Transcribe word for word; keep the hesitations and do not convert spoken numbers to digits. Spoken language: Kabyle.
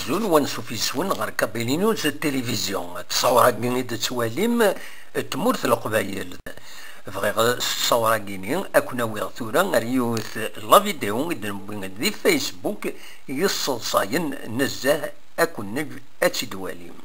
Azul, wa ansuf yes-wen ɣer Kabili News Télévision. Ttṣawra-agi i d-tettwalim, tmurt n Leqbayel. Bɣiɣ s ttṣawra-agi-ni ad ken-awiɣ tura ar yiwet la vidéo i d-newwi di Facebook, yesseḍsayen nezzeh, ad ken-neǧǧ ad tt-id-twalim.